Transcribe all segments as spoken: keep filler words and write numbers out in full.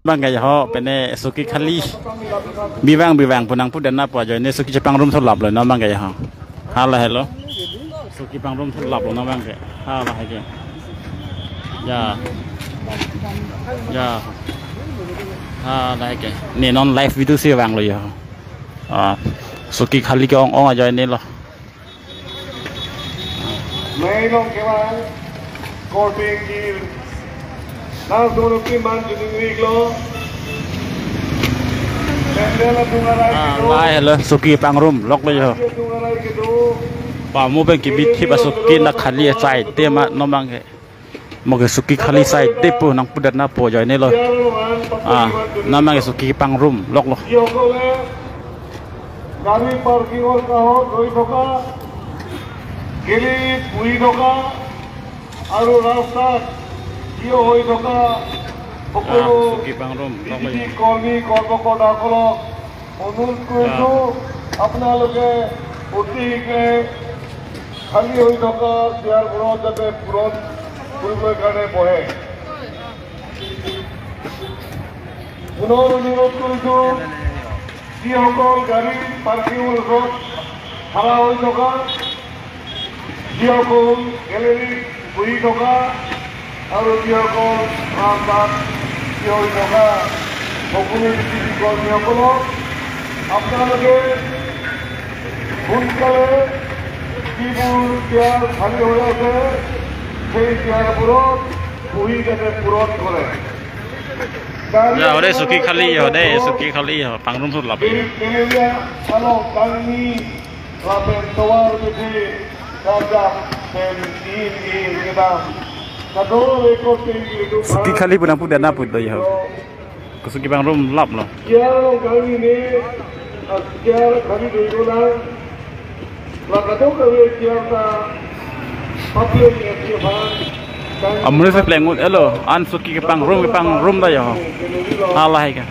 Bang ke ho, pene suki khali. Bivang bivang pu nangpudetnang pu ajoine suki chepangrum so laplo non bang ke ho. Hala helo. Suki pangrum so laplo non bang ke. Hala hai ke. Ya. Ya. Hala hai ke. Ne non live video si vanglo ya. Ah, suki khali ke ong ong ajoine lo. Mailong kevang, korte kir. Nang solo ki man juning rik lo. Pendel atung arai Ah, kedo. Lai helo, suki pangrum loklo yo. Atung arai kedo. Pamu pen kibit thip asuki na khali achaite ma non bang ke. Mo ke suki khali achaite pu nangpudetnang pu ajoine lo. Ah, non bang ke suki pangrum loklo. Jiokole gari parkingor kahor roi thoka, gili puri thoka, aru rastat jiyo hoi thoka, Ah, সকলো suki pangrum loklo. BJP কৰ্মী কৰ্মকৰ্তাসকলক অনুৰোধ কৰিছো, আপোনালোকে অতি শীঘ্ৰে খালী হৈ থকা চেয়াৰবোৰত যাতে পূৰণ কৰিবলৈ কাৰণে বহে। পুনৰ অনুৰোধ কৰিছো, যিসকল গাড়ী পাৰ্কিঙৰ ওচৰত খাৰা হৈ থকা, যিসকল গেলেৰীত বহি থকা আৰু যিসকল ৰাস্তাত থিয় হৈ থকা সকলো বিজেপি কৰ্মীসকলক আপোনালোকে সোনকালে যিবোৰ চেয়াৰ খালী হৈ আছে, সেই চেয়াৰবোৰত বহি যাতে পূৰণ কৰে। Ya, ore suki khali ya, ore suki khali ya, pangrum sur lapi. Media, kalau kami lapen tovar besi kajak pen in in kedam. Kador rekor tinggi itu Suki khali pu nangpudetnang pu do ya. Ko suki pangrum laplo. Kiar long kami ni, ah, kiar kami dulu lang. Lakato kami kiar ta papian ni kiar bang. Amuli sa pleng un elo, an suki kepangrum, kepangrum ta yo. Hala hai ke.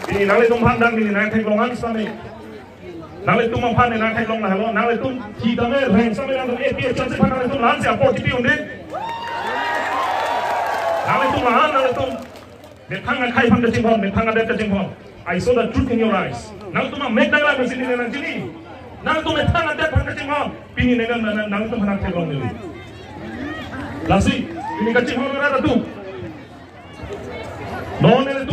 Pini nanglitum aphan dang pini nangtheklong an sami. Nanglitum aphan nangtheklong lahelo, nanglitum thitame reng sami nangtum A P H L C aphan nanglitum la-an si apor kipi un-e. Nanglitum la-an, nanglitum methang akhai aphan kachinghon, methang adet kachinghon. I saw the truth in your eyes. Nangtum amek dang la mesi ne nangchini. Nangtum methang adet aphan kachinghon. Pini ne nang, nang, nangtum aphan nangtheklong neli. Lasi, pini kachinghon ra tu. Non nelitum